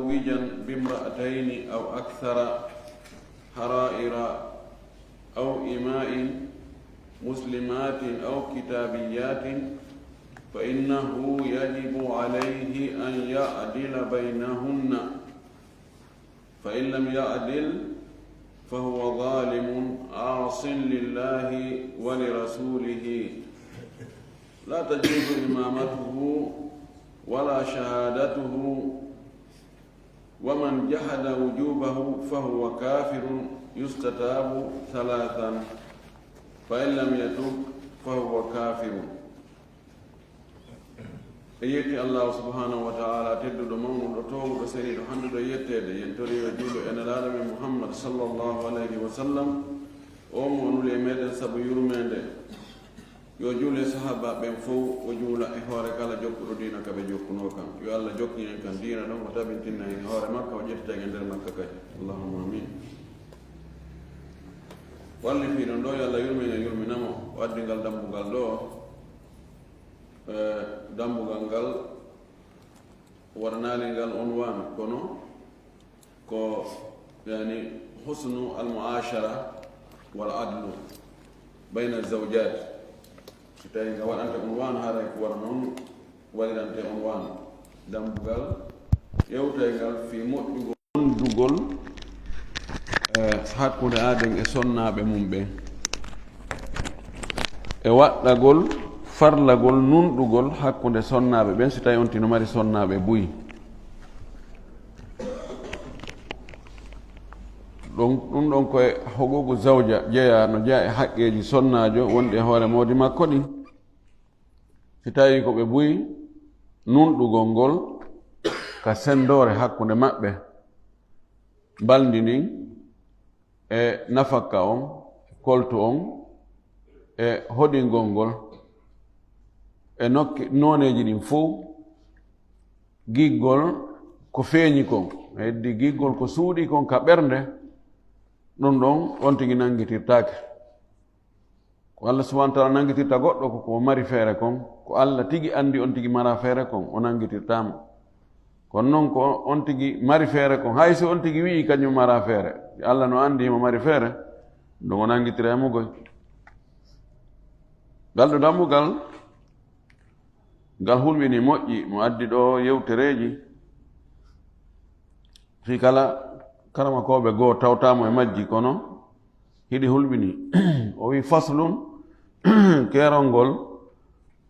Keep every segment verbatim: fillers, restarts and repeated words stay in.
متزوجا بامرأتين أو أكثر حرائر أو إماء مسلمات أو كتابيات، فإنه يجب عليه أن يعدل بينهن، فإن لم يعدل فهو ظالم عاص لله ولرسوله، لا تجوز إمامته ولا شهادته، ومن جحد وجوبه فهو كافر، يستتاب ثلاثا، فإن لم يتب فهو كافر. E yetti Allahu subhanahu wa ta'ala, tedduɗo, mawnuɗo, toowuɗo, seniiɗo, handuɗo e yetteede. Yen tori yo juulu e Nelaaɗo men Muhammad sallallahu alayhi wa sallam, o mo o nuli e meɗen sabu yurmeende. Yo juulu e sahaaba ɓen fow, o juula e hoore kala jokkuɗo diina ka ɓe jokkunoo kan. Yo Allah jokkin en kan diina ɗon, o tabintinna en e hoore makka, o ƴettita en e nder makka kadi. Allahumma amin. Wallifiiɗo ɗo, yo Allah yurmin en, yurmina mo. O addi ngal dambugal ɗo, eh, dambugal ngal waɗanaali ngal unwaan, kono ko, yani, husnu al-mu'ashara wal adlu bayna zawjat. Si tawi nga waɗante unwaan, haray ko wano non waɗirante unwaan. Dambugal yewtay ngal fii moƴƴugol, wondugol, eh, hakkunde aaden e sonnaaɓe mum ɓen, e waɗɗagol farlagol nunɗugol hakkunde sonnaaɓe ɓen, si tawi on tino mari sonnaaɓe buy. Ɗon, ɗum ɗon ko e huquuqu zawja jeyaa, no jeyaa e haqqeeji sonnaajo wonɗi e hoore moodi makko ɗin. Si tawii ko ɓe buy, nunɗugol ngol ka senndoore hakkunde maɓɓe, mbalndi ndin, e nafakka on, e koltu on, e hoɗingol ngol, e nokki, nooneeji ɗin fow, giggol ko feeñi kon, e heddi giggol ko suuɗii kon ka ɓernde, ɗum ɗon on tigi nanngitirtaake. Ko Allah subhanahu wa ta'ala nanngitirta goɗɗo ko ko mari feere kon, ko Allah tigi anndi on tigi mara feere kon, o nanngitirtaa mo. Kono non ko on tigi mari feere kon, hay si on tigi wi'i kañum mara feere, Allah no anndi himo mari feere, ɗum o nanngitiray mo goy. Ngal ɗo dambugal, ngal hulɓini moƴƴi, mo addi ɗo yewtereeji, fii kala karamakooɓe goo tawtaa mo e majji, kono hiɗi hulɓini. O wi'i, faslun, keerol ngol,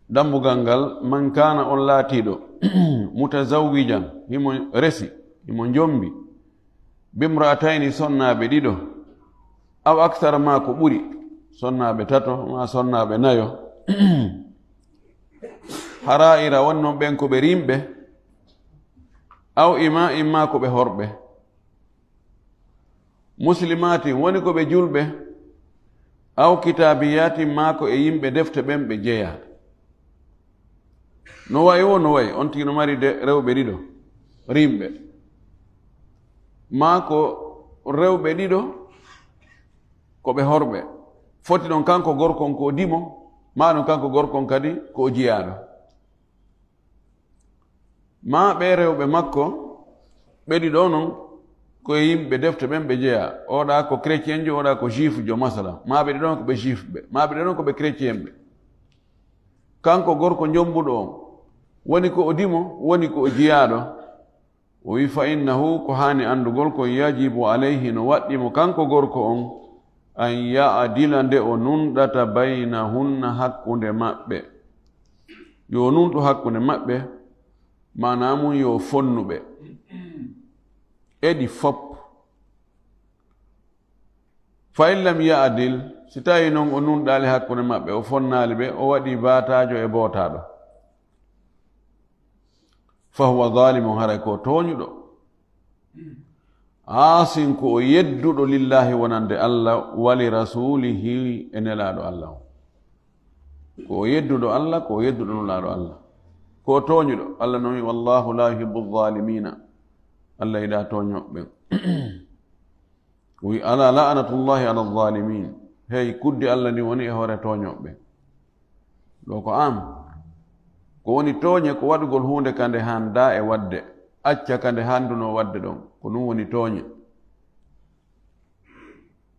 dambugal ngal, man kaana, on laatiiɗo, mutazawwijan, himo resi, himo njombi, bimra'atayni, sonnaaɓe ɗiɗo, aw akthara, maa ko ɓuri, sonnaaɓe tato, maa sonnaaɓe nayo, haraa'ira, woni non ɓen ko ɓe rimɓe, aw ima'in, maa ko ɓe horɓe. Muslimaatin, woni ko ɓe julɓe, aw kitaabiyaatin, maa ko e yimɓe defte ɓen ɓe jeyaa. No wa'i woo, no wa'i, on tigi no mari de-, rewɓe ɗiɗo, rimɓe. Maa ko rewɓe ɗiɗo, ko ɓe horɓe. Foti ɗon kanko gorko on ko o dimo, maa ɗon kanko gorko on kadi ko o jiyaaɗo. Maa ɓee rewɓe makko, ɓe ɗiɗo non, ko e yimɓe defte ɓen ɓe jeyaa. Oɗa ko chrétienjo, oɗa ko juifjo, masala. Maa ɓe ɗiɗo non ko ɓe juifɓe. Maa ɓe ɗiɗo non ko ɓe chrétienɓe. Kanko gorko njombuɗo on, woni ko o dimo, woni ko o jiyaaɗo. O wi'i, fa innahu, ko haani anndugol kon, yajibu alayhi, no waɗɗi mo kanko gorko on, an ya'dila, nde o nunɗata, baynahunna, hakkunde maɓɓe. Yo nunɗu hakkunde maɓɓe, maanaa mun yo fonnu ɓe. E ɗi fop. Fa in lam ya'dil, si tawii non o nunɗaali hakkunde maɓɓe, o fonnaali ɓe, o waɗii baataajo e bootaaɗo. Fa huwa zaalimun, haray ko tooñuɗo. Aasin, ko o yedduɗo, lillaahi, wonande Allah, wa li rasuulihi, e Nelaaɗo Allah on. Ko o yedduɗo Allah, ko o yedduɗo Nulaaɗo Allah. Ko o tooñuɗo. Allah non wi, "Wallaahu laa yuhibbu zaalimiina." Allah yiɗaa tooñooɓe ɓen. O wi, "Alaa la'natullaahi ala zaalimiin." Hey, kuddi Allah ndin woni e hoore tooñooɓe ɓen. Ɗo ko am. Ko woni tooñe, ko waɗugol huunde ka nde handaa e waɗde. Acca ka nde hanndunoo waɗde ɗon, ko ɗum woni tooñe.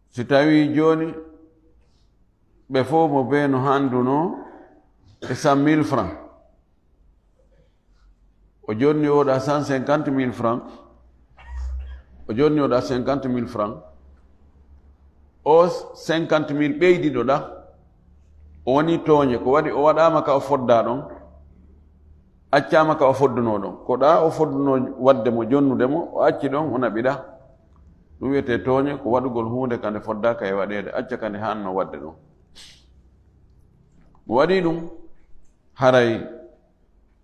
Si tawii jooni ɓe fow mo bee no hanndunoo e cent mille francs, o jonni o ɗa cent cinquante mille francs, o jonni o ɗa cinquante mille francs, o cinquante mille ɓeydiɗo ɗa, o woni tooñe, ko waɗi o waɗaama ka o foddaa ɗon, accaama ka o foddunoo ɗon. Ko ɗa o foddunoo waɗde mo, jonnude mo, o acci ɗon, o naɓi ɗa. Ɗum wiyetee tooñe, ko waɗugol huunde ka nde foddaaka e waɗeede, acca ka nde haannoo waɗde ɗon. Mo waɗii ɗum, haray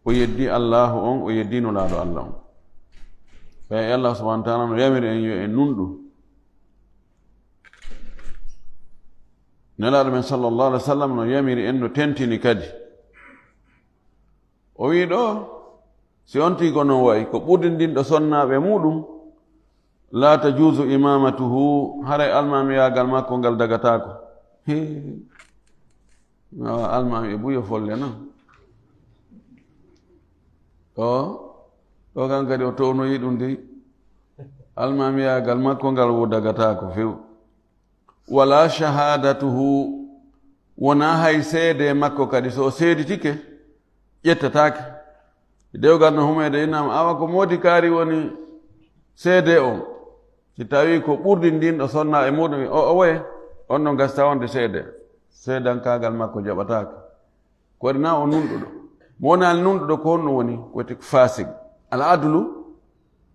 o yeddii Allaahu on, o yeddii Nulaaɗo Alla on. Ɓay Alla subhaanahu wa ta'aala no yamiri en yo en nunɗu. Nelaaɗo men sallallahu alaihi wa sallam no yamiri en, no tentini kadi. O wi'i ɗoo, si on tigi ko non wa'i, ko ɓurdindinɗo sonnaaɓe muuɗum, la tajuuzu imaamatuhu, haray almaamiyaagal makko ngal dagataako. Hee. Awa almaami e buy o folle non. O, ɗo kan kadi o townoyi ɗum dey. Almaamiyaagal makko ngal wo dagataako few. Wala shahaadatuhu, wonaa hay seedee makko kadi, so o seeditike, ƴettataake. Dewgal no humeede innama, awa ko moodi kaari woni seedee on. Si tawii ko ɓurdindinɗo sonna e muuɗum, o, o woye, on ɗon gasta wonde seedee. Seedankaagal makko jaɓataake. Ko waɗi na o nunɗuɗo. Mo wonaali nunɗuɗo, ko honno woni? Ko wiyetee ko faasik. Al adlu,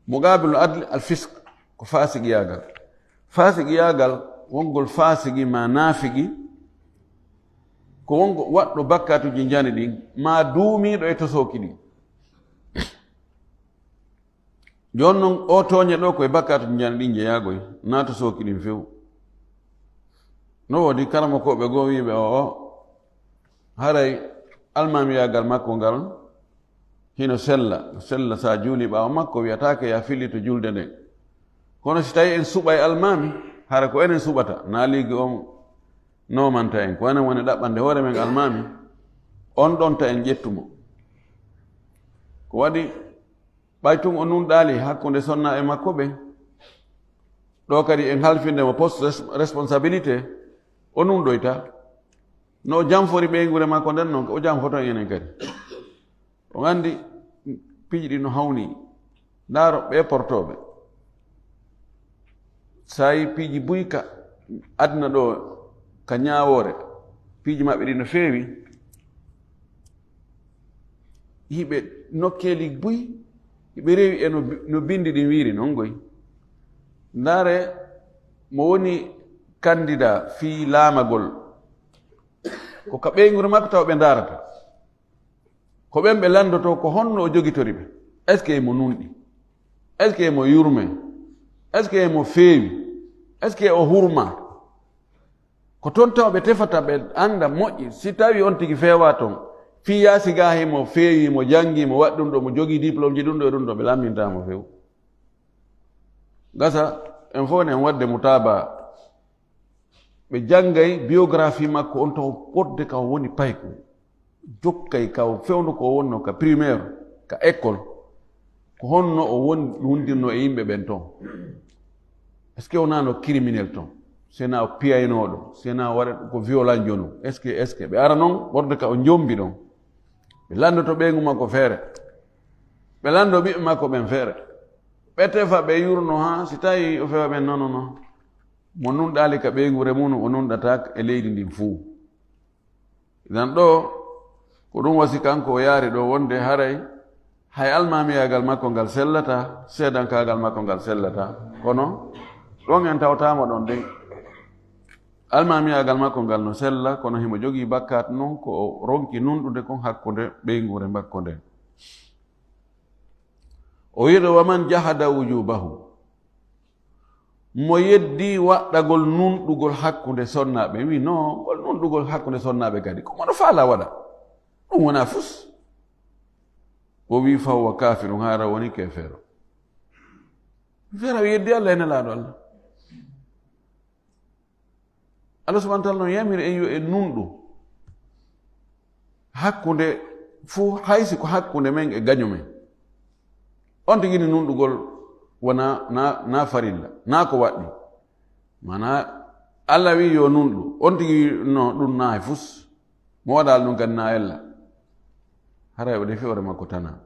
muqaabilul adli, al fisq, ko faasiqiyaagal. Faasiqiyaagal, wongol faasiki maa naafiki, ko wongo waɗɗo bakkaatuuji njani ɗin, maa duumiiɗo e tosooki ɗin. Jooni non, oo tooñe ɗoo ko e bakkaatuuji njani ɗin jeyaagoy, naa tosooki ɗin few. No woodi karamokooɓe goo wiiɓe, o, o, haray almaamiyaagal makko ngal hino sella, sella, sa juuli ɓaawo makko, wi'ataake ya fillito julde nden. Kono si tawii en suɓay almaami, hara ko enen suɓata, naa liigi on noomanta en, ko enen woni ɗaɓɓande hoore men almaami, on ɗon ta en ƴettu mo. Ko waɗi, ɓay tun o nunɗaali hakkunde sonnaaɓe makko ɓen, ɗoo kadi en halfinde mo poste res-, responsabilité, o nunɗoyta. No o janfori ɓeynguure makko nden non, o janfoto en enen kadi. On anndi piiji ɗi no hawni. Ndaaro ɓee portooɓe. Saa'i piiji buy ka aduna ɗoo, ka ñaawoore, piiji maɓɓe ɗi no feewi. Hiɓe nokkeeli buy, hiɓe rewi e no bi-, no binndi ɗin wiiri non goy. Ndaare mo woni kandidaa fii laamagol. Ko ka ɓeynguure makko taw ɓe ndaarata. Ko ɓen ɓe lanndotoo ko honno o jogitori ɓe. Est-ce que emo nunɗi? Est-ce que emo yurmee? Est-ce que emo feewi? Est-ce que o hurmaa? Ko ton taw ɓe tefata, ɓe annda moƴƴi. Si tawii on tigi feewaa ton, fii yaasi gaa himo feewi, mo janngii, mo waɗi ɗum ɗoo, mo jogii diplôme ji ɗum ɗoo e ɗum ɗoo, ɓe lammintaa mo few. Gasa, en fof enen waɗde mutaabaa. Ɓe janngay biographie makko on taw, fodde ka o woni payko. Jokkay ka o fewndo ko o wonno ka primaire, ka école. Ko honno o won-, wondirno e yimɓe ɓen ton? Est-ce que wonano criminel ton? Sena o piyaynooɗo, sena o waɗa ko violent jonu. Est-ce que, est-ce que ɓe ara non, fodde ka o jombi ɗon? Ɓe lanndoto ɓeyngu makko feere. Ɓe lanndo ɓiɓɓe makko ɓen feere. Ɓe tefa, ɓe yurno haa si tawi o fewa ɓen, non, non, non. Mo nunɗaali ka ɓeynguure mun, o nunɗataa e leydi ndin fuu. Idan ɗoo, ko ɗum wasi kanko o yaari ɗoo wonde haray hay almaamiyaagal makko ngal sellataa, seedankaagal makko ngal sellataa. Kono ɗon en tawtaa mo ɗon dey. Almaamiyaagal makko ngal no sella, kono himo jogii bakkaat non ko o ronki nunɗude kon hakkunde ɓeynguure makko nden. O wi'i ɗoo, "Wa man jahada wujubahu." Mo yeddi waɗɗagol nunɗugol hakkunde sonnaaɓe, wi, "No, ngol nunɗugol hakkunde sonnaaɓe kadi, ko moɗo faalaa waɗa? Ɗum wonaa fus." O wi, "Fa huwa kaafirun, hara woni keefeero." Feera o yeddi Alla e Nelaaɗo Alla. Allah subhanahu wa ta'ala no yamiri en yo en nunɗu hakkunde fuu, hay si ko hakkunde men e gaño men. On tigi ni nunɗugol wona na, na farilla, na ko waɗɗi. Mana Allah wi yo nunɗu, on tigi no ɗun na e fus. Mo waɗal ɗun kan na ella. Haray o defi hoore makko tana.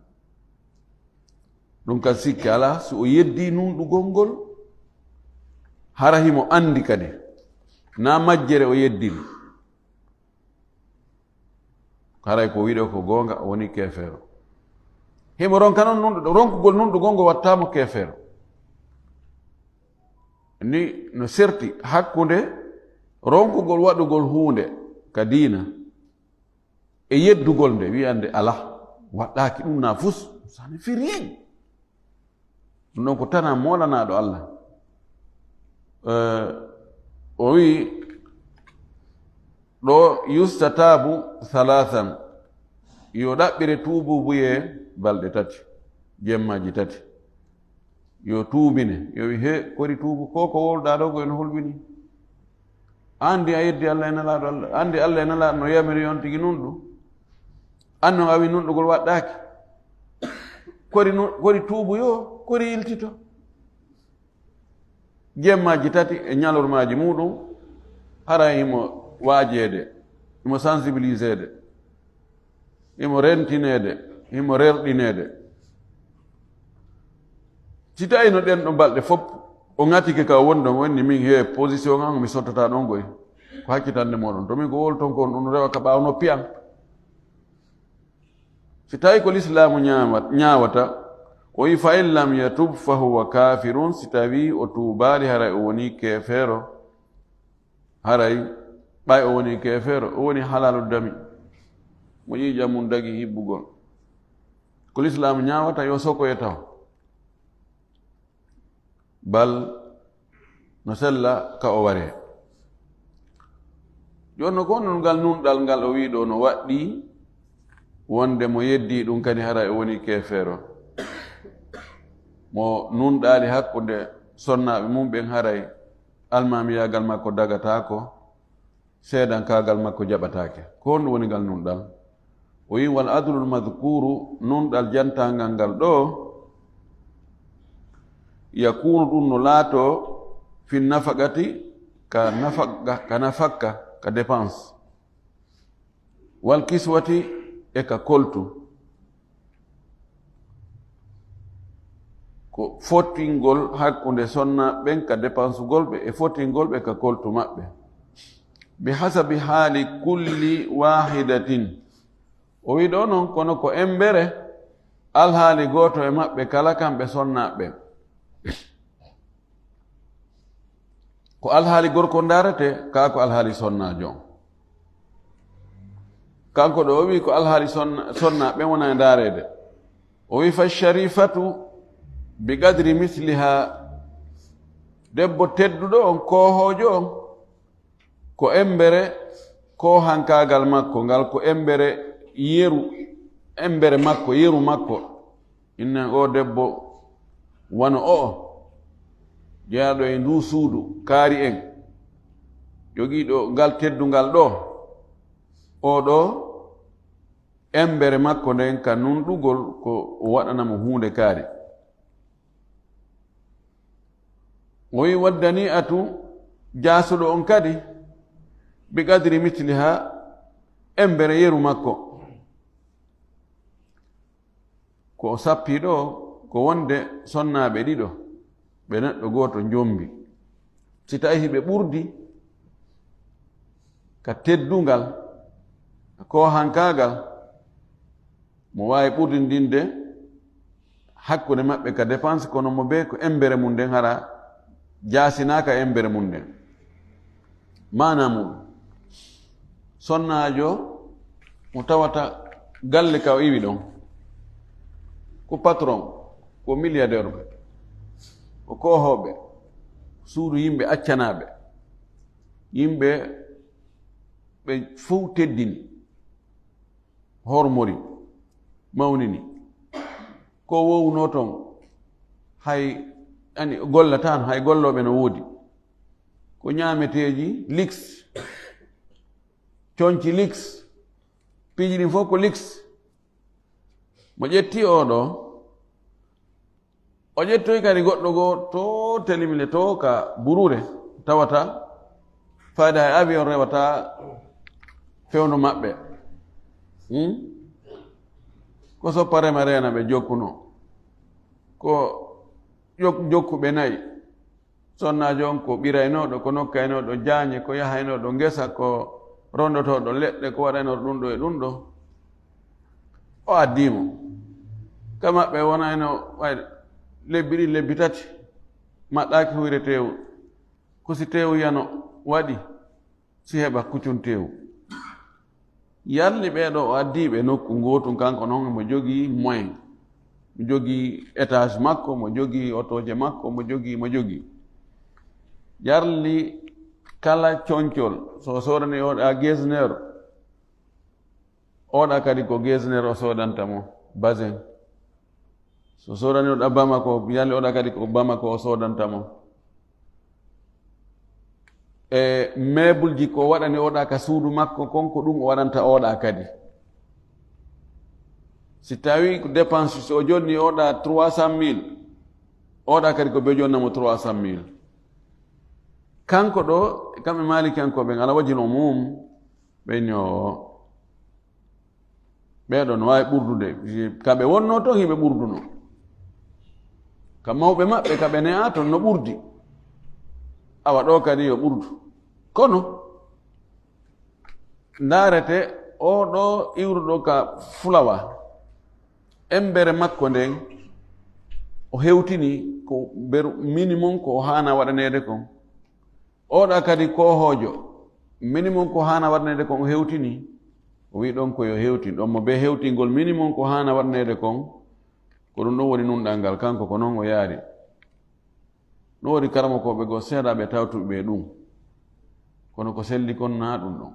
Ɗun kan sikke alaa, si o yeddi nunɗugol ngol, hara himo andi kadi. Na majjere o yeddiri. Haray ko wiɗo ko goonga, o woni keefeero. Himo ronka non nunɗuɗo, ronkugol nunɗugol ngol wattaamo keefeero. Ni no serti hakkunde ronkugol waɗugol huunde ka diina e yeddugol nde, wi'ande alaa, waɗɗaaki ɗun na fus, sani firiyeñ. Ɗun ɗon ko tana moolanaaɗo Allah. Eh, o wi'i, ɗo yustatabu thalathan, yo ɗaɓɓire tuubuubuyee balɗe tati, jemmaaji tati. Yo tuubine, yo wi, "He, kori tuubu, ko ko wowluɗaa ɗo ko ene hulɓini." Andi a yeddi Allah e Nelaaɗo Allah, andi Allah e Nelaaɗo no yamiri on tigi nunɗu. An non a wi nunɗugol waɗɗaaki. Kori nu-, kori tuubu yo, kori iltito. Jemmaaji tati e ñalormaaji muɗum, hara himo waajeede, himo sensibiliseede, himo rentineede, himo rerɗineede. Si tawi no ɗen ɗon balɗe fof, o ŋatike ka wondon, o inni min he position an, mi sottata ɗon koy. Ko hakkitande moɗon. To min ko wowluton kon, ɗum rewa ka ɓaawo noppi an. Si tawi ko lislaamu ñaama-, ñaawata, o wi, "Fa in lam yatub fa huwa kafirun," si tawi o tuubaali, haray o woni keefeero, haray ɓay o woni keefeero, o woni halaalu dami, mo ƴiiƴam mum dagi hibbugol. Ko lislaamu ñaawata, yo sokoye taw. Bal no sella ka o waree. Jooni no ko honɗun ngal nunɗal ngal o wi'i ɗoo no waɗɗii wonde mo yeddii ɗun kadi haray o woni keefeero. Mo nunɗaali hakkunde sonnaaɓe mum ɓen haray almaamiyaagal makko dagataako. Seedankaagal makko jaɓataake. Ko honɗun woni ngal nunɗal? O wi'i, "Wal adlul madhkuru, nunɗal jantaangal ngal ɗoo, yakunu ɗun no laatoo fi nafaqati, ka nafaqqa, ka nafaqqa, ka dépense. Wal kiswati e ka koltu." Ko fottingol hakkunde sonnaaɓe ɓen ka depensugol ɓe e fottingol ɓe ka koltu maɓɓe. Bi hasabi haali kulli waahidatin. O wi'i ɗoo non, kono ko embere alhaali gooto e maɓɓe kala kamɓe sonnaaɓe ɓen. Ko alhaali gorko ndaarete, kaa ko alhaali sonnaajo on. Kanko ɗoo o wi'i ko alhaali sonna-, sonnaaɓe ɓen wona e ndaareede. O wi'i, "Fa sharifatu bi qadri misliha." Debbo tedduɗo on, koohoojo on, ko embere koohankaagal makko ngal, ko embere yeru, embere makko, yeru makko. Innen oo debbo wano o'o, jeyaaɗo e nduu suudu, kaari en, jogiiɗo ngal teddungal ɗoo, oo ɗoo, embere makko nden ka nunɗugol ko o waɗana mo huunde kaari. O wi'i, "Waddani'atu," jaasuɗo on kadi, "bi qadri mitliha," embere yeru makko. Ko o sappii ɗoo, ko wonde sonnaaɓe ɗiɗo, ɓe neɗɗo gooto njombi. Si tawi hiɓe ɓurdi ka teddungal, ka koohankaagal, mo waawi ɓurdindinde hakkunde maɓɓe ka dépense, kono mo bee ko embere mum nden hara jaasinaaka embere mum nden. Maanaa muɗum, sonnaajo mo tawata galle ka o iwi ɗon, ko patron, ko milliardaire, ko koohooɓe, suudu yimɓe accanaaɓe, yimɓe ɓe fow teddini, hormori, mawnini. Ko wowunoo ton, hay ani gollataano, hay gollooɓe no woodi. Ko ñaameteeji liks, conci liks, piiji ɗin fof ko liks. Mo ƴetti oo ɗoo, O ƴettoyi kadi goɗɗo goo to telimile to ka buruure, tawata fayda e avion rewata fewndo maɓɓe. Hmm? Ko soppa rema reena ɓe jokkuno. Ko jok-, jokkuɓe nayi. Sonnaajo on ko ɓiraynooɗo, ko nokkaynooɗo jaañe, ko yahaynooɗo ngesa, ko rondotooɗo leɗɗe, ko waɗaynooɗo ɗun ɗo e ɗun ɗo. O addii mo. Ka maɓɓe wonayno, way, lebbi ɗiɗi, lebbi tati, maɗɗaaki huyre teewu. Ko si teewu yano waɗi, si heɓa kucun teewu. Yarli ɓee ɗoo o addii ɓe nokku ngootun, kanko non mo jogii moyen, mo jogii étage makko, mo jogii otooje makko, mo jogii, mo jogii. Yarli kala concol, so soodani o ɗa Gesner, oɗa kadi ko Gesner o soodanta mo, Bazen. So soodani oɗa Bamako, yalli oɗa kadi ko Bamako o soodanta mo. E meuble ji ko waɗani oɗa ka suudu makko kon, ko ɗum o waɗanta oɗa kadi. Si tawi ko dépense, so o jonni oɗa trois cent mille, oɗa kadi ko be jonna mo trois cent mille. Kanko ɗo, kamɓe Maalikiyankooɓe, ala wajhil umum, ɓe ñoo. Ɓee ɗoo no waawi ɓurdude. Ka ɓe wonnoo ton, hiɓe ɓurduno. Ka mawɓe maɓɓe, ka ɓe ne'aa ton no ɓurdi. Awa ɗoo kadi yo ɓurdu. Kono, ndaarete, oo ɗoo iwruɗo ka fulawa, embere makko nden, o hewtini ko beru minimum ko o haana waɗaneede kon. Oɗa kadi koohoojo, minimum ko haana waɗaneede kon o hewtini, o wi'i ɗon ko yo hewtin. Ɗon mo bee hewtingol minimum ko haana waɗaneede kon, ko ɗum ɗon woni nunɗal ngal, kanko ko non o yaari. No woodi karamokooɓe goo seeɗaaɓe tawtuɓe ɓe ɗum. Kono ko selli kon naa ɗum ɗon.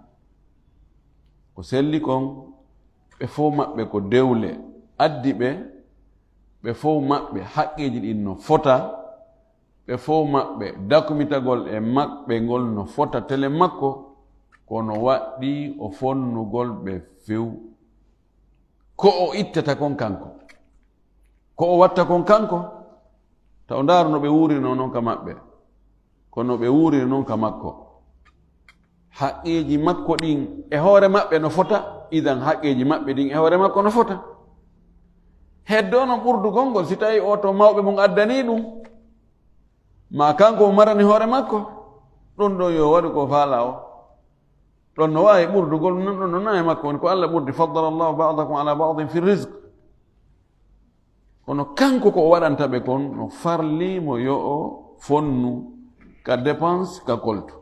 Ko selli kon, ɓe fow maɓɓe ko dewle addi ɓe, ɓe fow maɓɓe haqqeeji ɗin no fota, ɓe fow maɓɓe, dakumitagol e maɓɓe ngol no fota tele makko, kono waɗɗii o fonnugol ɓe few. Ko o ittata kon kanko, ko o watta kon kanko, taw ndaaru no ɓe wuurirnoo non ka maɓɓe, kono ɓe wuuriri non ka makko. Haqqeeji makko ɗin e hoore maɓɓe no fota, idan haqqeeji maɓɓe ɗin e hoore makko no fota. Heddoono ɓurdugol ngol si tawii oo to mawɓe mun addanii ɗum, maa kanko o marani hoore makko, ɗum ɗon yo waɗu ko faalaa o. Ɗon no waawi ɓurdugol, non ɗon no naa e makko woni, ko Alla ɓurdi, faddala Allahu ba'dakum ala ba'din fi rizq. Kono kanko ko o waɗanta ɓe kon no farli mo yo o fonnu ka dépense, ka koltu.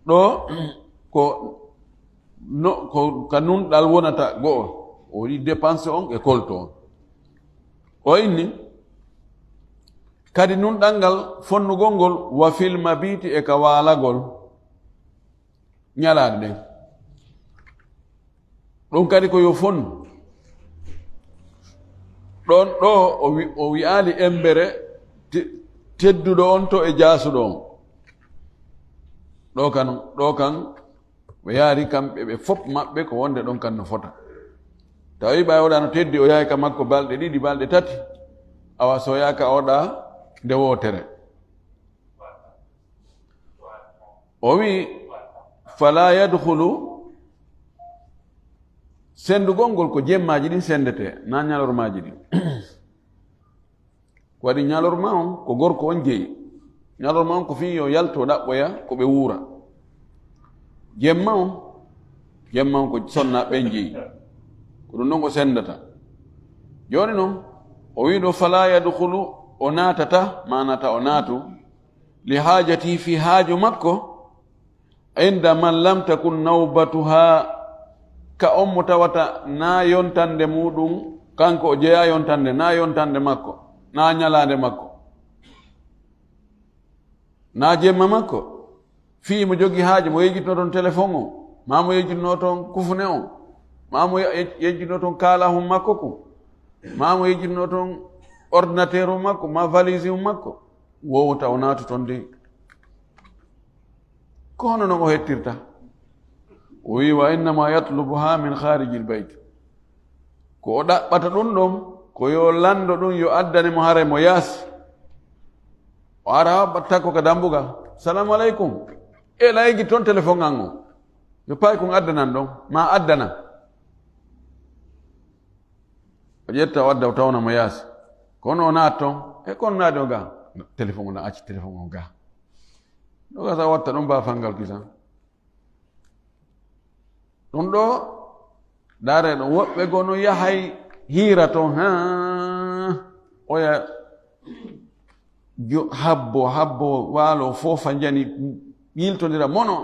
Ɗoo ko no, ko ka nunɗal wonata go'o, o waɗi dépense on e kolto on. O inni kadi nunɗal ngal fonnugol ngol wa fil mabiti e ka waalagol ñalaande ɗen. Ɗum kadi ko yo fonnu. Ɗon ɗoo o wi-, o wi'aali embere te-, tedduɗo on to e jaasuɗo on. Ɗoo kan, ɗoo kan, ɓe yaari kamɓe ɓe fof maɓɓe ko wonde ɗon kan no fota. Tawi ɓay oɗa no teddi, o yahay ka makko balɗe ɗiɗi, balɗe tati, awa so yaaka oɗa nde wootere. O wi'i, "Fala yadkhulu", sendugol ngol ko jemmaaji ɗin sendete, na ñalormaaji ɗin. Ko waɗi ñalorma on, ko gorko on jeyi. Ñalorma on ko fii yo yalto ɗaɓɓoya ko ɓe wuura. Jemma on, jemma on ko sonna ɓen jeyi. Ko ɗum ɗon o sendata. Jooni non, o wi'i ɗo, "Fala yadkhulu", o naatata, maanata o naatu, li haajati, fii haaju makko, inda man lam takun nawbatuha, ka on mo tawata naa yontande muuɗum, kanko o jeyaa yontande, naa yontande makko, naa ñalaande makko, naa jemma makko. Fii mo jogii haaju, mo yejjitnoo toon telefon on, maa mo yejjitnoo toon kufune on, maa mo ye-, yejjitnoo toon kaalahun makko kun, maa mo yejjitnoo toon ordinateur un makko, maa valise un makko. Wowta o naatu ton de. Ko hono non o hettirta? O wi'i, "Wa innama yatlubuha min kharijil bayt." Ko o ɗaɓɓata ɗun ɗon, ko yo lanndo ɗun yo addane mo haray mo yaasi. O ara ɓatta ko ka dambugal. "Salaamu aleykum." E laygi ton telefon an on. Yo paykun addanan ɗon, ma addana. O ƴetta o adda o tawna mo yaasi. Kono o naat ton, e kono naade o ga. Telefon on acci telefon on ga. Ɗo gasa watta ɗon ba fangal kisan. Ɗun ɗo, daare ɗon, woɓɓe goo no yahay hiira ton, haa, oya jo-, habbo, habbo, waalo, foofa njani, yiltondira mono.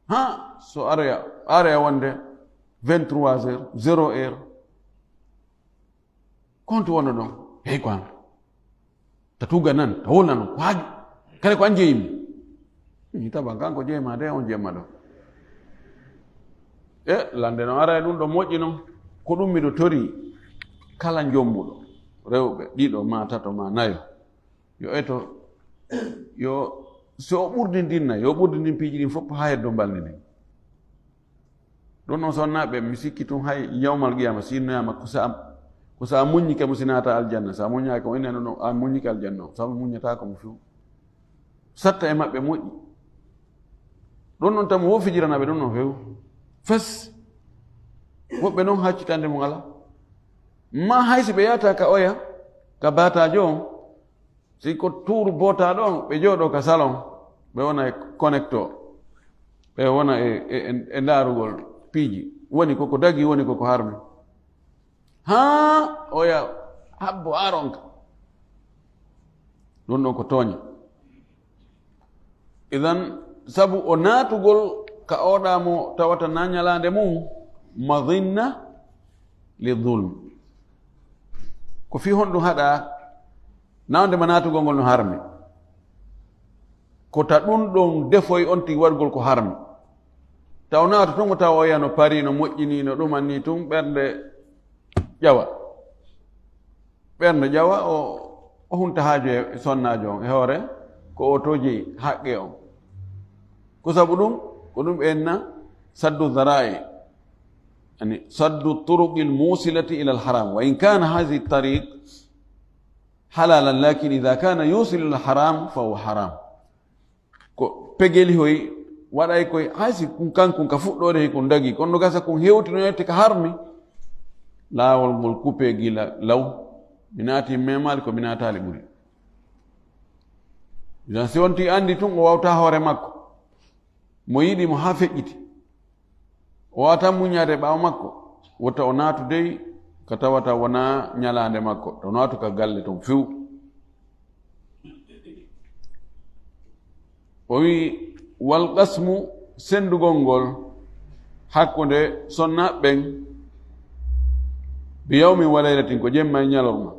Haa, so aroya, aroya wonde vingt-trois heures, zéro heure. Kontu wonno ɗon? Hey, ko an. Ta tuga nan, ta wolna non, ko haaju. Kare ko an jeyimi. Mi taba kanko jeyma de on jemma ɗo. E, lande no ara e ɗun ɗo moƴƴi non. Ko ɗun miɗo tori kala jombuɗo. Rewɓe ɗiɗo ma tato ma nayo. Yo eto, yo, so o ɓurdindinna, yo ɓurdindin piiji ɗin fof haa heddo balɗe ɗin. Ɗun non sonnaaɓe, mi sikki tun hay yawmal qiyama, si innoyama ko sa, ko sa muññike mo si naata aljanna, sa muññaaki o inna non a muññike aljanna o, sabu muññataako mo few. Satta e maɓɓe moƴƴi. Ɗun non tan mo wo fijiranaɓe ɗun non few. Fes. Woɓɓe non haccitande mo ala. Ma hay si ɓe yata ka oya, ka bataajo on, si ko tuuru bootaaɗo on, ɓe jooɗo ka salon, ɓe wona e connecto, ɓe wona e, e, e, e ndaarugol piiji. Woni koko dagi, woni koko harmi. Haa oya habbo aronka. Ɗun ɗon ko tooñe. Idan, sabu o naatugol ka oɗa mo tawata na ñalaande mum, madinna li zulm. Ko fii honɗun haɗa nawde ma naatugol ngol no harmi? Ko ta ɗun ɗon defoy on tigi waɗugol ko harmi. Taw naato tun ko tawa o yi'a no pari, no moƴƴini, no ɗuman ni tun ɓernde ƴawa. Ɓernde ƴawa, o, o hunta haaju e sonnaajo on, e hoore ko o toji haqqe on. Ko sabu ɗun, ko ɗun ɓe enna saddu zara'i, yani saddu turuqil musilati ila al haram. Wa in kana hadhihi tariq halalan, lakin idha kana yusilu ila al haram, fa huwa haram. Ko pegeli hoy waɗay koy, hay si kun kankun ka fuɗɗoode he kun dagi, kono no gasa kun hewtinoyte ka harmi, laawol ngol kupe gila law, mi naati memaali ko mi naataali ɓuri. Idan si wonti andi tun o wawta hoore makko, mo yiɗi mo haa feƴƴiti, o wawata muñaade ɓaawo makko, wota o naatu dey ka tawata wonaa ñalaande makko, to naatu ka galle ton few. O wi'i, "Wal qasmu, senndugol ngol hakkunde sonnaaɓe ɓen, bi yawmin wa laylatin, ko jemma e ñalorma.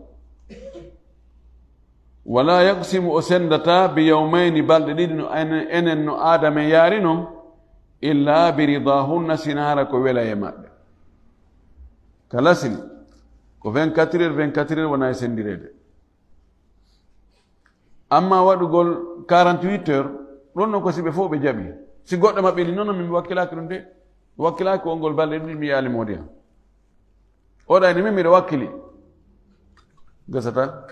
Wala yaqsimu, o senndataa, bi yawmayni, balɗe ɗiɗi no enen, enen no aada men yaari non, illa bi ridahunna, sinaara ko wela e maɓɓe." Ka lasil, ko vingt-quatre heures, vingt-quatre heures wona e senndireede. Amma waɗugol quarante-huit heures, ɗun non ko si ɓe fow ɓe jaɓi. Si goɗɗo maɓɓe ni, "Non, non, min mi wakkilaaki ɗun de. Mi wakkilaaki ko ngol balɗe ɗiɗi mi yaali moodi an. Oɗa ni min miɗo wakkili." Gasata.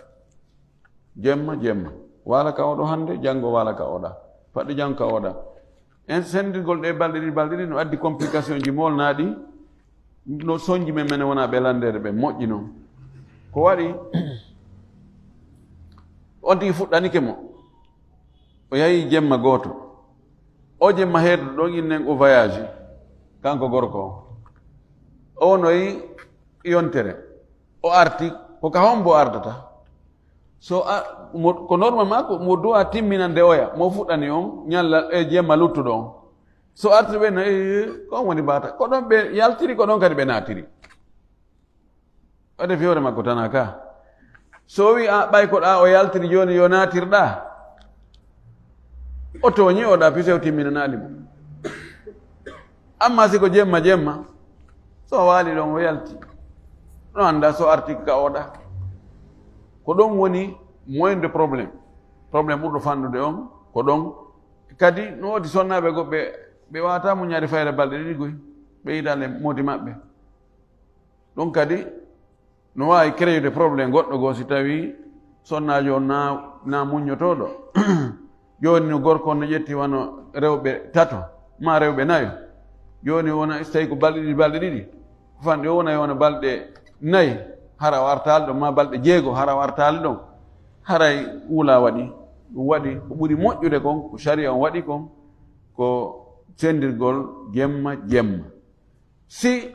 Jemma, jemma. Waala ka oɗo hande, janngo waala ka oɗa. Faɗɗi janngo ka oɗa. En senndirgol ɗe balɗe ɗiɗi, balɗe ɗiɗi no addi complication ji molnaaɗi, no sonji men menen wona ɓe landeede ɓe moƴƴi non. Ko waɗi, on tigi fuɗɗanike mo. O yahi jemma gooto. O jemma heedo ɗon innen o voyage, kanko gorko on. O wonoyi yontere. O arti, ko ka hombo ardata? So a, mo, ko normal maa ko mo du'a timminande oya, mo fuɗɗani on ñalla e jemma luttuɗo on. So arti ɓe na, "Eh, ko on woni baata?" Ko ɗon ɓe yaltiri, ko ɗon kadi ɓe naatiri. O defi hoore makko tana ka. So wi a ɓay ko ɗa o yaltiri jooni yo naatirɗa, o tooñi o ɗa pise o timminanaali mo. Amma si ko jemma jemma, so o waali ɗon o yalti, no annda so arti ka oɗa. Ko ɗon woni moyen de problème. Problème ɓurɗo fanɗude on, ko ɗon. Kadi no woodi sonnaaɓe goɓɓe, ɓe wata muñaade fayre balɗe ɗiɗi goy, ɓe yiɗa le moodi maɓɓe. Ɗum kadi no waawi créer problème goɗɗo goo si tawii sonnaajo on na, na muññotooɗo. Jooni no gorko on no ƴetti wano rewɓe tato, maa rewɓe nayo. Jooni wona, so tawii ko balɗe ɗiɗi, balɗe ɗiɗi, ko fanɗi o wona, wona balɗe nayi, hara o artaali ɗon, maa balɗe jeego, hara o artaali ɗon. Haray uulaa waɗi. Ɗum waɗi ko ɓuri moƴƴude kon, ko sariya on waɗi kon, ko sendirgol jemma jemma. Si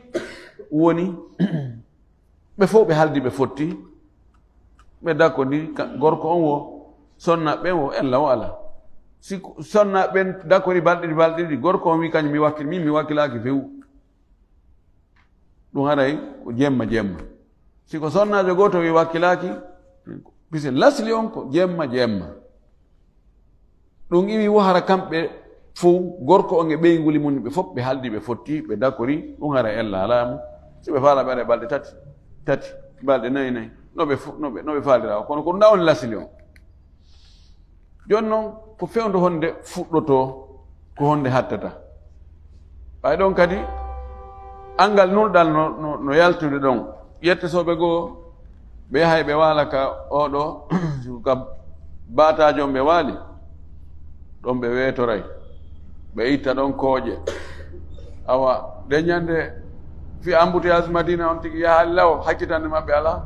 woni ɓe fow ɓe haldi ɓe fotti, ɓe dakodi, ka-, gorko on wo, sonnaaɓe ɓen wo, ella wo alaa. Si ko-, sonnaaɓe ɓen dakori balɗe ɗiɗi, balɗe ɗiɗi, gorko on wi, "Kañum mi wakkil-, min mi wakkilaaki few." Ɗum haray ko jemma jemma. Si ko sonnaajo gooto wi wakkilaaki, pise lasli on ko jemma jemma. Ɗum iwi wo hara kamɓe fow, gorko on e ɓeyngu mun, ɓe fow ɓe haldi, ɓe fotti, ɓe dakori, ɗum hara ella alaa mo. Si ɓe faalaa ɓe waɗa balɗe tati, tati, balɗe nayi, nayi, no ɓe fo-, no ɓe, no ɓe faalira o. Kono ko ɗum ɗaa woni lasli on. Jooni non, ko fewndo honde fuɗɗotoo, ko honde hattata. Ɓay ɗon kadi, anngal nulɗal no, no, no yaltude ɗon. Yette soɓe goo, ɓe yahay ɓe waala ka oo ɗoo, ka baataajo on ɓe waali, ɗon ɓe weetoray. Ɓe itta ɗon kooƴe. Awa, nde ñande, fii embouteillage Madina on tigi yahaali law, hakkitande maɓɓe alaa.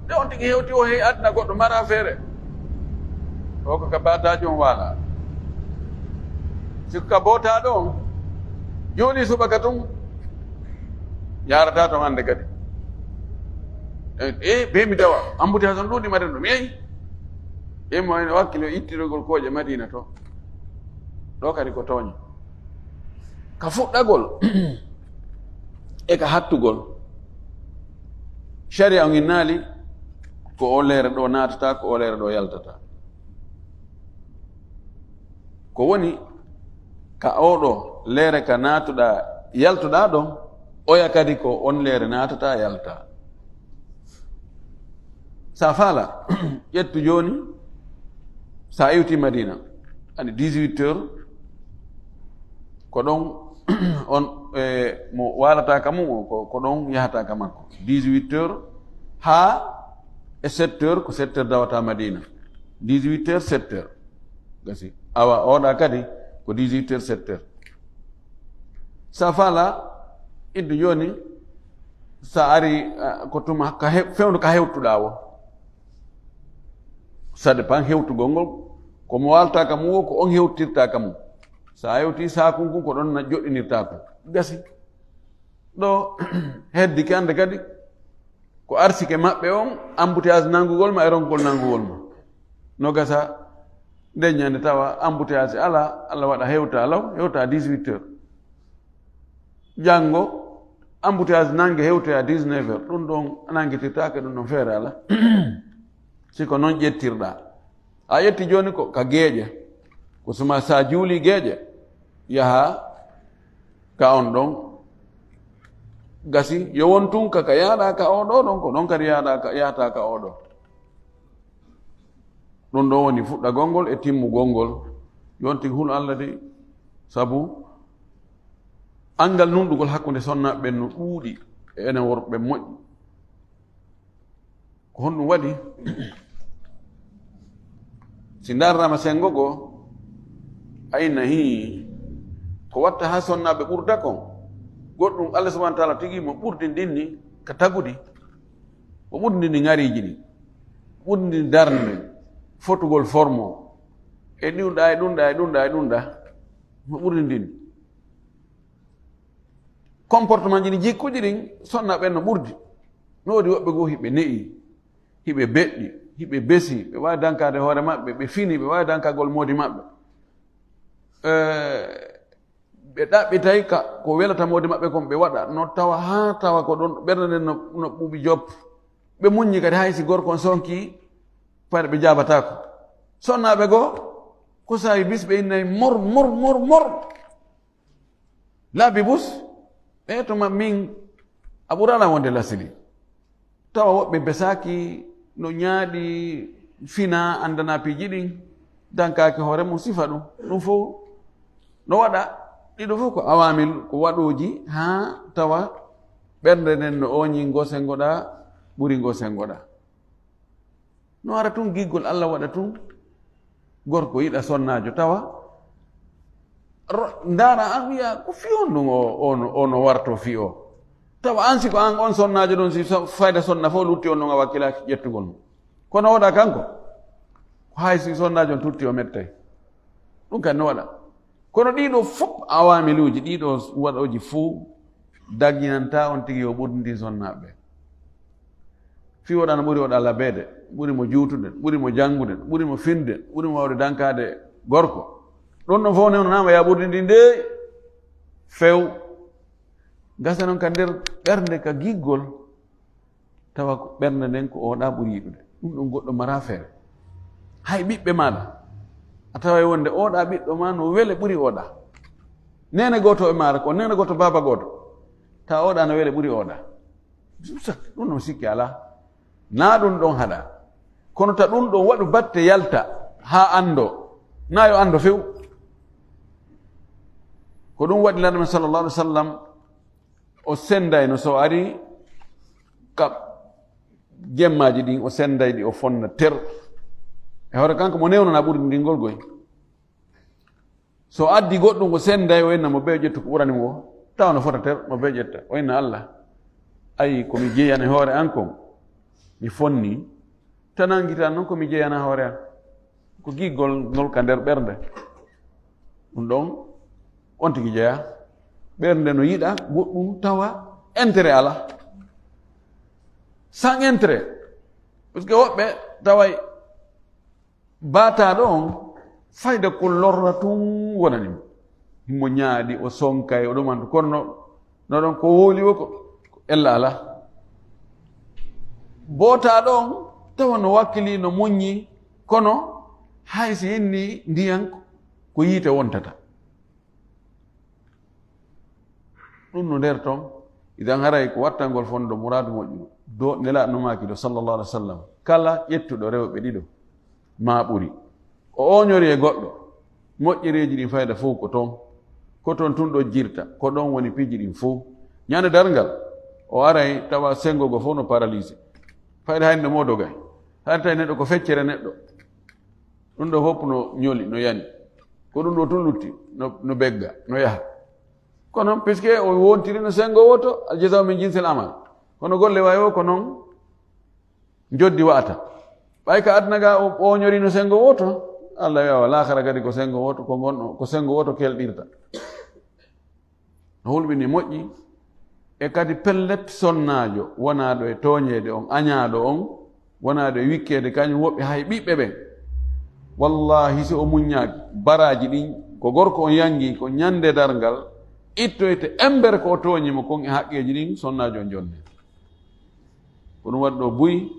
Nde on tigi hewti o heyi aduna goɗɗo mara feere. O ko ka baataajo on waala. Si ko ka bootaaɗo on, jooni subaka tun, yaarataa ton hannde kadi. E, e, be mi tawa, embouteillage on ɗuuɗi maden ɗo, mi yehi. E mo en wakkilo ittirogol kooƴe Madina to. Ɗo kadi ko tooñe. Ka fuɗɗagol e ka hattugol, sharia on innaali ko o leere ɗo naatata, ko o leere ɗo yaltata. Ko woni ka oo ɗoo leere ka naatuɗaa, yaltuɗaa ɗon, oya kadi ko on leere naatata, yalta. Sa faala, ƴettu jooni, sa iwti Madina, ani dix-huit heures, ko ɗon on, e, mo waalata ka mun, ko, ko ɗon yahata ka makko. Dix-huit heures haa e sept heures, ko sept heures dawata Madina. Dix-huit heures, sept heures. Gasi. Awa, oɗa kadi ko dix-huit heures, sept heures. Sa faala, iddu jooni, sa ari, ah, ko tuma ka he-, fewndo ka hewtuɗaa wo. Ça dépend hewtugol ngol, ko mo waalta ka mun wo, ko on hewtirta ka mun. Sa hewti saakun kun, ko ɗon na joɗɗinirta kun. Gasi. Ɗo heddi ki hannde kadi, ko arsike maɓɓe on, embouteillage nanngugol ma e ronkol nanngugol ma. No gasa, nden ñande tawa embouteillage alaa, Alla waɗa hewta law, hewta dix-huit heures. Janngo, embouteillage nannge hewtoya dix-neuf heures. Ɗum ɗon nanngitirtaake, ɗum ɗon feere alaa. Si ko non ƴettirɗaa. A ƴetti jooni ko ka geeƴe. Ko suma sa juuli geeƴe, yaha ka on ɗon. Gasi, yo won tun ka, ka yaaɗa ka oo ɗoo ɗon, ko non kadi yaaɗa ka, yahata ka oo ɗoo. Ɗum ɗon woni fuɗɗagol ngol e timmugol ngol. Yonti hul Alla de, sabu anngal nunɗugol hakkunde sonnaaɓe ɓen no ɗuuɗi e enen worɓe moƴƴi. Ko honɗum waɗi? Si ndarrama sengo goo, ayna hii, ko watta haa sonnaaɓe ɓurda kon, goɗɗum Allah subhanahu wa taala tigi mo ɓurdi ndin ni ka tagudi, mo ɓurdi ndin ni ŋariiji ɗin, ɓurdi ndin darnde, fotugol formo, e ɗum ɗa, e ɗum ɗa, e ɗum ɗa, e ɗum ɗa, mo ɓurdi ndin. Comportement ji ɗi, jikkuuji ɗin, sonna ɓen no ɓurdi. No woodi woɓɓe goo hiɓe ne'i, hiɓe beɗɗi, hiɓe besi, ɓe waawi dankaade hoore maɓɓe, ɓe fini, ɓe waawi dankagol moodi maɓɓe. Eh, ɓe ɗaɓɓitay ka ko welata moodi maɓɓe kon ɓe waɗa, no tawa haa tawa ko ɗon ɓernde nden no, no ɓuuɓi jop. Ɓe muññi kadi hay si gorko on sonki, pare ɓe jaabataako. Sonnaaɓe goo, ko saawi bis ɓe innay mor, mor, mor, mor. Laabi bus, ɓe to ma min, a ɓurana wonde lasili. Tawa woɓɓe besaaki no ñaaɗi fina, andana piiji ɗin, dankaaki hoore mum sifa ɗum. Ɗum fof no waɗa, ɗiɗo fof ko awaamil, ko waɗooji haa tawa Ɓernde nden no ooñii ngo senngoɗaa, ɓuri ngo senngoɗaa. No ara tun giggol Alla waɗa tun, gorko yiɗa sonnaajo tawa, ro-, ndaara an wi'a, "Ko fii on ɗun o, o no, o no wartoo fii o?" Tawa an si ko an on sonnaajo ɗon, si so-, fayda sonna fof lutti on ɗon a wakkilaaki ƴettugol mo. Kono oɗa kanko, ko hay si sonnaajo on tutti o mettay. Ɗun kan no waɗa. Kono ɗiɗo fof awaamiluuji, ɗiɗo waɗooji fof daginanta on tigi yo ɓurdindin sonnaaɓe ɓen. Fii oɗa no ɓuri oɗa labeede, ɓuri mo juutude, ɓuri mo janngude, ɓuri mo finde, ɓuri mo waawde dankaade gorko. Ɗun ɗon fof newnonaama ya ɓurdindin de few. Gasa non ka nder ɓernde ka giggol, tawa ko ɓernde nden ko oɗa ɓuri yiɗude. Ɗun ɗon goɗɗo mara feere. Hay ɓiɓɓe maaɗa, a taway wonde oɗa ɓiɗɗo ma no wele ɓuri oɗa. Neene gooto e maara ko, neene gooto baaba gooto. Tawa oɗa no wele ɓuri oɗa. Ɗun no sikki alaa. Naa ɗun ɗon haɗa. Kono ta ɗun ɗon waɗu batte yalta haa anndo. Naa yo anndo few. Ko ɗun waɗi Lanɗo men sallallahu alaihi wasallam o senndayno so ari ka jemmaaji ɗin, o sennday ɗi, o fonna ter. E hoore kanko mo newnana ɓurdindingol goy. So addi goɗɗun o sennday, o inna mo bee ƴettu ko ɓurani mo o. Tawa no fota ter, mo bee ƴetta. O inna Alla, "Ayi, ko mi jeyani hoore an kon, mi fonni. Tanangitan non ko mi jeyana hoore an." Ko giggol ngol ka nder ɓernde. Ɗun ɗon, on tigi jeyaa. Ɓernde no yiɗa goɗɗun tawa intérêt alaa. Sans intérêt. Parce que woɓɓe taway baataaɗo on, fayda ko lorra tun wonani mo. Himo ñaaɗi, o sonkay, o ɗumanto. Kono no, no ɗon ko wowli o ko, ko ella alaa. Bootaaɗo on, tawa no wakkili, no muññi, kono hay si inni ndiyan ko yiite wontata. Ɗun no nder ton, idan haray ko wattangol fondo muraadu moƴƴo. Do, Nelaaɗo no maaki do, sallallahu alaihi wasallam, kala ƴettuɗo rewɓe ɗiɗo, maa ɓuri, o ooñori e goɗɗo, moƴƴereeji ɗin fayda fow ko ton. Ko ton tun ɗojjirta, ko ɗon woni piiji ɗin fow. Ñande darngal, o aray tawa sengo go fow no paralysé. Fayda hay no mo dogay. Hay tawi neɗɗo ko feccere neɗɗo. Ɗun ɗoo fof no ñoli, no yani. Ko ɗun ɗoo tun lutti, no, no begga, no yaha. Kono, puisque o wontiri no sengo woto, al jazau min jinsil amal. Kono golle wawi o ko non njoddi wa'ata. Ɓay ka aduna ga o ɓooñori no sengo woto, Allah wi'a wa laakhara kadi ko sengo woto, ko ngon, ko sengo woto kelɗirta. No hulɓini moƴƴi, e kadi pellet sonnaajo wonaaɗo e tooñeede on, añaaɗo on, wonaaɗo e wikkeede kañum woɓɓe hay ɓiɓɓe ɓen. Wallaahi, si o muññaaki baraaji ɗin, ko gorko on yangi, ko ñande darngal, ittoyte embere ko o tooñi mo kon e haqqeeji ɗin, sonnaajo on jonne. Ko ɗum waɗi ɗo buy,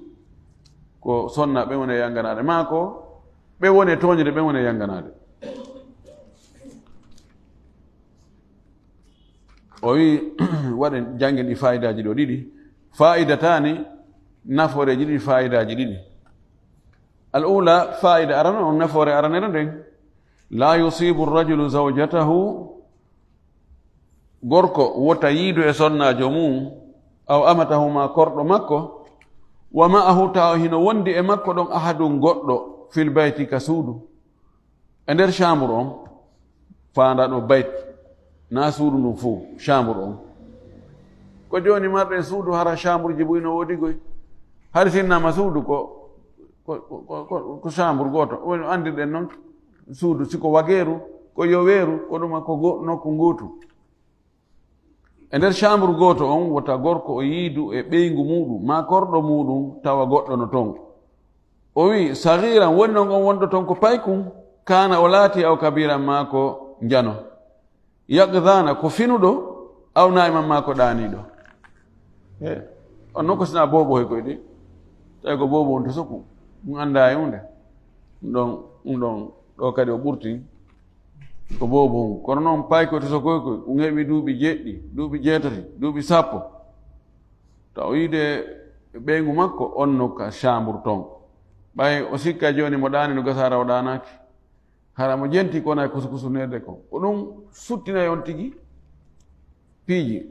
ko sonna ɓen woni e yanganaade, maa ko ɓe woni e tooñude ɓen woni e yanganaade. O wi, waɗen, janngen ɗi faayidaaji ɗo ɗiɗi. Faayidataani, nafooreeji ɗiɗi, faayidaaji ɗiɗi. Al ula, faayida arano on, nafoore aranere nden. La yusibu rajulu zawjatahu, gorko wota yiidu e sonnaajo mum, aw amatahu, ma korɗo makko, wa ma'ahu, tawa hino wondi e makko ɗon, ahadun, goɗɗo, fil bayti, ka suudu. E nder chambre on, faanda ɗo bayt, na suudu ndun fow, chambre on. Ko jooni marɗen suudu, hara chambre ji buy no woodi goy. Hari sinnama suudu ko, ko, ko, ko, ko chambre gooto. Woni andirɗen non suudu, si ko wageeru, ko yoweeru, ko ɗuma ko go-, nokku ngootu. E nder chambre gooto on, wota gorko o yiidu e ɓeyngu muuɗum, maa korɗo muuɗum, tawa goɗɗo no ton. O wi'i, saghiran, woni non on wonɗo ton ko paykun, kaana o laati, aw kabiran, maa ko njano. Yaqdhana, ko finuɗo, aw naa'iman, maa ko ɗaaniiɗo. E, on non ko sina boobo he koy ɗi. Tawi ko boobo on to sokku, ɗum anndaa e huunde. Ɗum ɗon, ɗum ɗon, ɗo kadi o ɓurti. Ko boobo ngu. Kono noon, paykoti so koy koy, ɗum heɓi duuɓi jeeɗiɗi, duuɓi jeetati, duuɓi sappo. Taw yiide ɓeyngu makko, on no ka chambre ton. Ɓay o sikka jooni mo ɗaani no gasa hara o ɗaanaaki. Hara mo jenti ko wona e kusukusunede ko. Ko ɗum suttinay on tigi piiji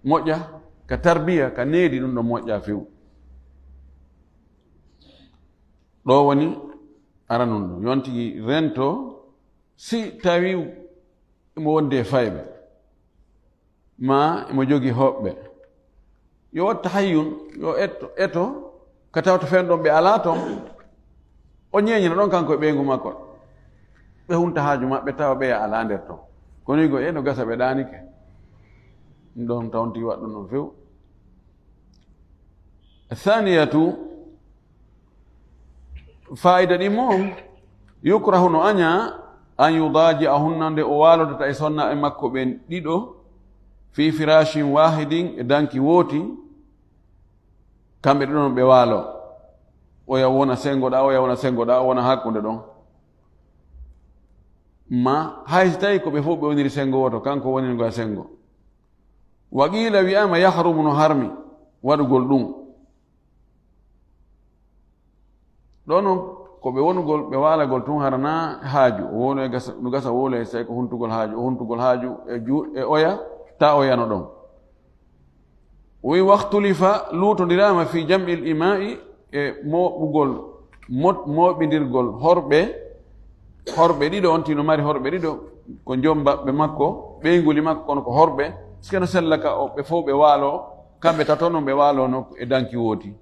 moƴƴa. ka tarbiya, ka needi, ɗun ɗon moƴƴaa few. Ɗoo woni aranun ɗun. Yo on tigi rento si tawii emo wondi e fayɓe, maa emo jogii hoɓɓe. Yo watta hayyun, yo etto, eto, ka tawata fen ɗon ɓe alaa ton. O ɲeeɲina ɗon kanko e ɓeyngu makko. Ɓe hunta haaju maɓɓe tawa ɓeya alaa nder ton. Kono yigo e no gasa ɓe ɗaanike. Ɗun ɗon tawon tigi waɗɗun ɗon few. Thaniyatu, faayida ɗimmo on, yukrahu no aɲaa, an yudaaji'ahunna nde o waalodata e sonnaaɓe makko ɓen ɗiɗo, fii firaashin waahidin e danki wooti, kamɓe ɗiɗo no ɓe waaloo. Oya wona senngo ɗaa, oya wona senngo ɗaa, o wona hakkunde ɗon. Ma hay si tawii ko ɓe fow ɓe woniri senngo wooto, kanko woniri ngoya senngo. Wa qiila wi'aama yahrumu no harmi waɗugol ɗun. Ɗoo non ko ɓe wonugol, ɓe waalagol tun hara na haaju. O wowloya gasa, no gasa wowloya si tawii ko huntugol haaju, o huntugol haaju e ju-, e oya, ta oya no ɗon. O wi'i, "Waxtulifa, luutondiraama fi jam'il imaa'i e mooɓugol, mo-, mooɓindirgol horɓe, horɓe ɗiɗo, on tigi no mari horɓe ɗiɗo, ko jombaɓɓe makko, ɓeynguuli makko, kono ko horɓe, si keno sella ka o, ɓe fow ɓe waaloo, kamɓe tato non ɓe waaloo no e danki wooti."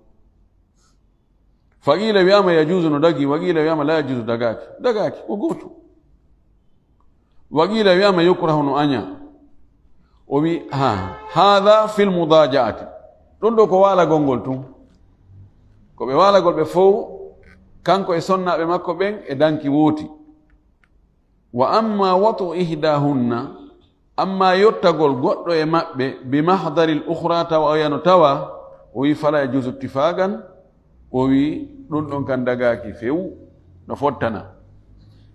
Fa qiila wi'aama yajuuzu no dagii, wa qiila wi'aama laa yajuuzu dagaaki. Dagaaki, ko gootu. Wa qiila wi'aama yukrahu no aɲaa. O wi'i, ha, haadha fil mudaaja'ati. Ɗun ɗoo ko waalagol ngol tun. Ko ɓe waalagol ɓe fow, kanko e sonnaaɓe makko ɓen e danki wooti. Wa amma wat'u ihdahunna, amma yottagol goɗɗo e maɓɓe, bi mahdaril ukhra, tawa oya no tawa, o wi'i, fala yajuzu ittifaqan, o wi'i, ɗun ɗon kan dagaaki few, no fottana.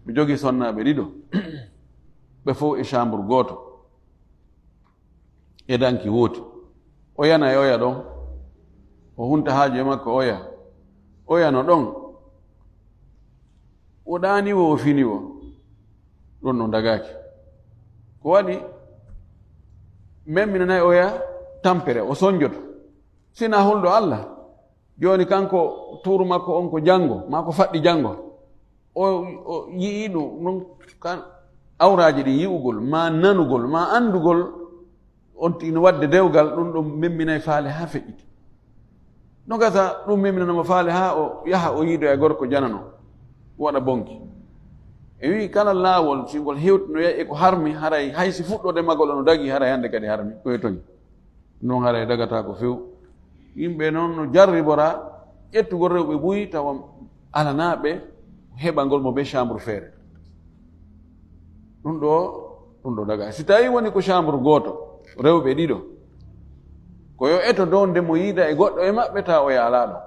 Mi jogii sonnaaɓe ɗiɗo, ɓe fow e chambre gooto. E danki wooti. Oya na e oya ɗon. O hunta haaju e makko oya. Oya no ɗon. O ɗaani wo, o fini wo. Ɗun no dagaaki. Ko waɗi? Memminanay oya tampere, o sonjoto. Si na hulɗo Alla. Jooni kanko tuuru makko on ko janngo, maa ko faɗɗi janngo. O, o yi'ii ɗun, non kan awraaji ɗin yi'ugol, maa nanugol, maa anndugol, on tigi no waɗde dewgal, ɗun ɗon memminay faale haa feƴƴiti. No gasa ɗun memminana mo faale haa o yaha o yiidoya e gorko janano, waɗa bonki. E wi'i kala laawol, si ngol hewtinoyay e ko harmi, haray hay si fuɗɗoode magol ono dagii, haray hannde kadi harmi, ko e toɲi. Non haray dagataako few. Yimɓe non no jarribora ƴettugol rewɓe buy tawa alanaa ɓe heɓangol mo bee chambre feere. Ɗun ɗoo, ɗun ɗoo daga. Si tawii woni ko chambre gooto, rewɓe ɗiɗo, ko yo eto dow nde mo yiida e goɗɗo e maɓɓe tawa oya alaa ɗon.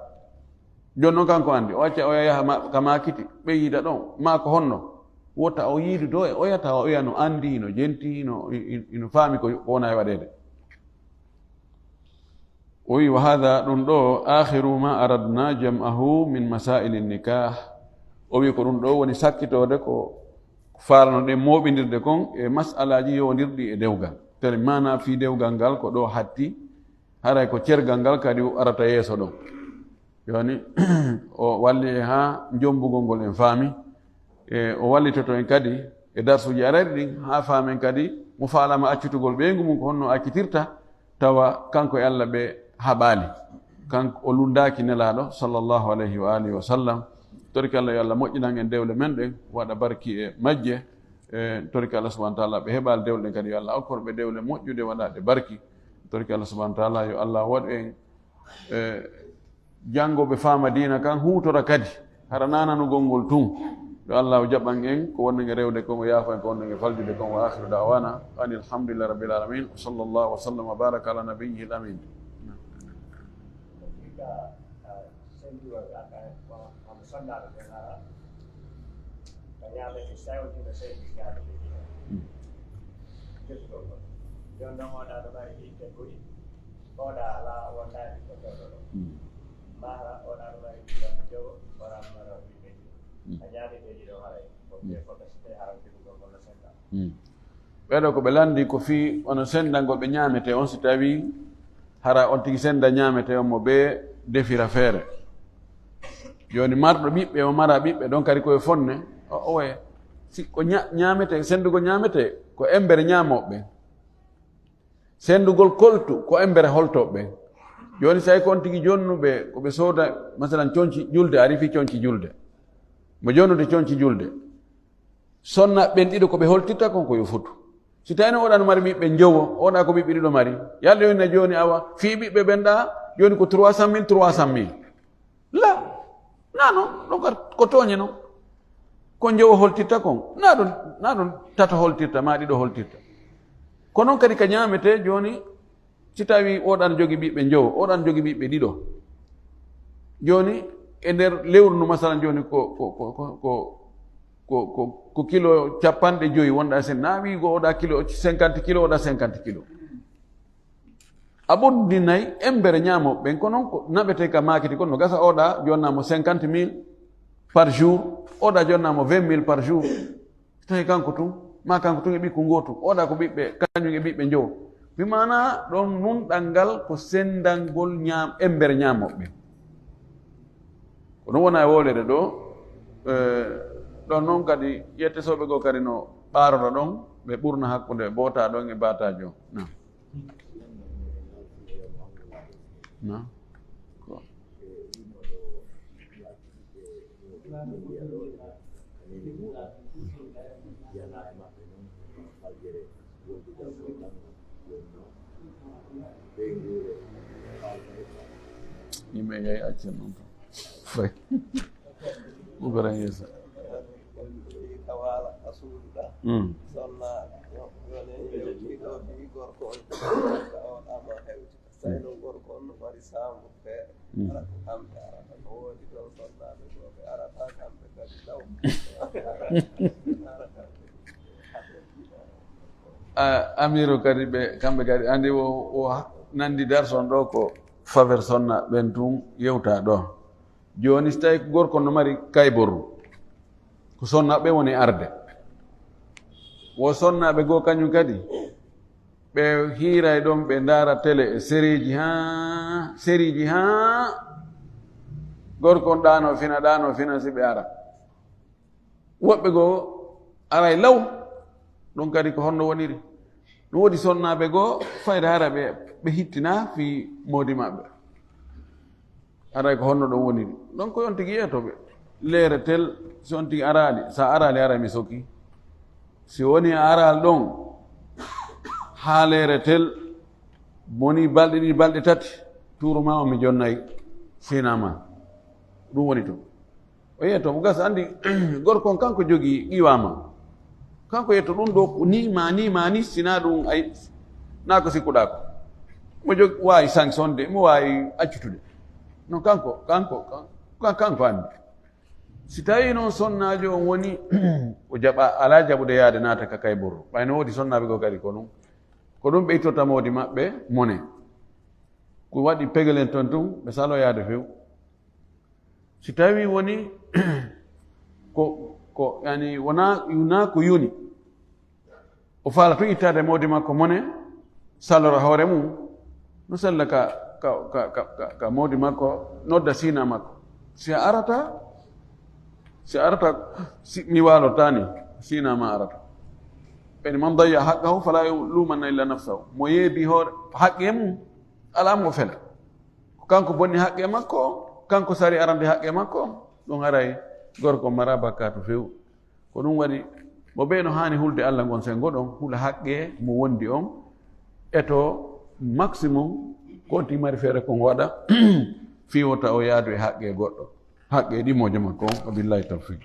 Jooni non kanko anndi, o acca oya yaha ma-, ka maakiti, ɓe yiida ɗon, maa ko honno? Wota o yiidu dow e oya tawa oya no anndi, no jenti, no, i-, i-, ino faami ko, ko wona e waɗeede. O wi'i, "Wa haadha, ɗun ɗoo, aakhiru ma aradna jam'ahu min masaa'ili nikah." O wi'i, "Ko ɗun ɗoo woni sakkitoode ko faalanoɗen mooɓindirde kon e mas'alaaji yowondirɗi e dewgal." Tele maanaa fii dewgal ngal ko ɗoo hatti, haray ko cergal ngal kadi arata yeeso ɗon. Jooni, o walli en haa jombugol ngol en faami. E, o wallitoto en kadi e darsuuji arayɗi ɗin, haa faamen kadi mo faalaama accitugol ɓeyngu mum, ko honno accitirta, tawa kanko e Alla ɓe haɓaali. Kanko o lunndaaki Nelaaɗo, sallallahu alayhi wa alihi wa sallam. Torki Alla, yo Alla moƴƴinan en dewle men ɗen, waɗa barki e majje. E, torki Alla subhanahu wa taala, ɓe heɓaali dewle ɗen kadi, yo Alla okkor ɓe dewle moƴƴude, waɗa ɗe barki. Torki Alla subhanahu wa taala, yo Alla waɗu en, e, janngo ɓe faama diina kan, huutora kadi. Hara na nanugol ngol tun. Yo Allaahu jaɓan en ko wonɗen e rewde kon, o yaafa en ko wonɗen e faljude kon. Wa aakhiru da'waana anil hamdulillahi rabbil aalamiin. Wa sallallaahu wa sallama wa baaraka alaa nabiyyihil amiin. Ka, ka sendiwol ka, ka, ko, ko sonnaaɓe ɓen hara, ka ɲaamete, si tawi on tino sendi ɲaamete ɗiɗo. Mm. Jottugol ngol. Jooni non, oɗa no mari ɓiɓɓe buy, oɗa alaa, wondaani ko fewndo ɗon. Mm. Maa hara oɗa no mari ɓiɓɓe jowo, oɗa no mari ɓiɓɓe ɗiɗo. Mm. A ɲaamete ɗiɗo haray, ko, mm, fii fof, si tawi haram jogugol ngol no senda. Mm. Ɓee ɗoo ko ɓe lanndii ko fii ono senndangol ɓe ɲaametee on, si tawii Hara on tigi senda ñaamete on mo ɓe defira feere. Jooni marɗo ɓiɓɓe, o mara ɓiɓɓe, ɗon kadi ko e fonne, o, o waye. Si ko ña-, ñaamete, sendugol ñaamete, ko embere ñaamooɓe ɓen. Sendugol koltu, ko embere holtooɓe ɓen. Jooni si tawi ko on tigi jonnuɓe, ko ɓe sooda, masalan, conci julde, ari fii conci julde. Mo jonnude conci julde. Sonna ɓen ɗiɗo ko ɓe holtirta kon ko yo fotu. Si tawi no oɗa no mari ɓiɓɓe njowo, oɗa ko ɓiɓɓe ɗiɗo mari. Yalla yo ina jooni awa, fii ɓiɓɓe ɓen ɗa, jooni ko trois cent mille, trois cent mille. La, na non, ɗon kadi ko tooñe non. Ko njowo holtirta kon, na ɗon, na ɗon tato holtirta, ma ɗiɗo holtirta. Ko non kadi ka ñaamete jooni, si tawi oɗan jogi ɓiɓɓe njowo, oɗan jogi ɓiɓɓe ɗiɗo. Jooni, e nder lewru ndu, masalan, jooni ko, ko, ko, ko, ko, ko, ko, ko kilo capanɗe jowi wonɗa sen, na wiigo oɗa kilo cinquante kilo, oɗa cinquante kilo. A ɓoddinay embere ñaamooɓe ɓen, ko non ko naɓete ka maakiti kon, no gasa oɗa jonna mo cinquante mille par jour, oɗa jonna mo vingt mille par jour. Tawi kanko tun, ma kanko tun e ɓikku ngootu, oɗa ko ɓiɓɓe, kañum e ɓiɓɓe njowo. Bi maana ɗon nunɗal ngal ko sendangol ñaam-, embere ñaamooɓe ɓen. Ko ɗum wona e wolere ɗo, eh, ɗon non kadi yette soɓe goo kadi no ɓaarora ɗon, ɓe ɓurna hakkunde boota ɗon e baataajo. Na. Na. Ko. Yimɓe yahi accen ɗum tan. Fay. Ɗum ko ren yeesa. Mm. Tawi non gorko on no mari saambu feere. Mm. Hara ko kamɓe arata, no woodi ɗon sonnaaɓe goo ɓe arata, kamɓe kadi law. A, Amiru kadi ɓe, kamɓe kadi, andi wo, wo ha-, nandi darson ɗo ko faveur sonnaaɓe ɓen tun yewta ɗo. Jooni si tawi ko gorko no mari kayborru, ko sonnaaɓe woni arde. Wo sonnaaɓe goo kañum kadi, ɓe hiiray ɗon, ɓe ndaara tele e seriiji haa, seriiji haa gorko on ɗaano fina, ɗaano fina si ɓe ara. Woɓɓe goo aray law, ɗum kadi ko honno woniri? Ɗum woodi sonnaaɓe goo fayda hara ɓe, ɓe hittina fii moodi maɓɓe. Aray ko honno ɗum woniri? Donc, ko on tigi yeeto ɓe. Leere tel, si on tigi araali, sa araali, aray mi soki. Si woni a araali ɗon, haa leere tel, woni balɗe ɗiɗi, balɗe tati, tuuru ma on mi jonnay fina ma. Ɗum woni ɗum. O yeeto mo gasa, anndi gorko on kanko jogii qiwaama. Kanko yeeto ɗum ɗo ko ni ma ni ma ni, sina ɗum ay, na ko sikkuɗaa ko. Mo jog-, waawi sanctionde, mo waawi accutude. No kanko, kanko, kan-, kanko anndi. Si tawii noon sonnaajo on woni, o jaɓa, alaa jaɓude yaade naata ka kay borro. Ɓay no woodi sonnaaɓe goo kadi ko ɗum. Ko ɗum ɓe ittorta moodi maɓɓe mone. Ko waɗi pegelen ton tun, ɓe saloyaade few. Si tawii woni ko, ko, yani, wonaa, yunaa ko yoni, o faala tun ittaade moodi makko mone, salora hoore mum, no sella ka, ka, ka, ka, ka, ka moodi makko, nodda siina makko. Si a arata, si a arata, si, mi waalortaani, siina ma arata. Ɓen man dayya haqqahu fala lumanna illa nafsahu. Mo yeebi hoore, haqqe mum, alaa mo fela. Ko kanko bonni haqqe makko, kanko sari arande haqqe makko, ɗum haray gorko mara bakkaatu few. Ko ɗum waɗi, mo ɓe no haani hulde Allah ngon sengo ɗon, hula haqqe mo wondi on, eto maximum, ko on tigi mari feere kon waɗa, fii wota o yaadu e haqqe goɗɗo. Haqqe ɗi mojo makko on, wa billahi tawfiq.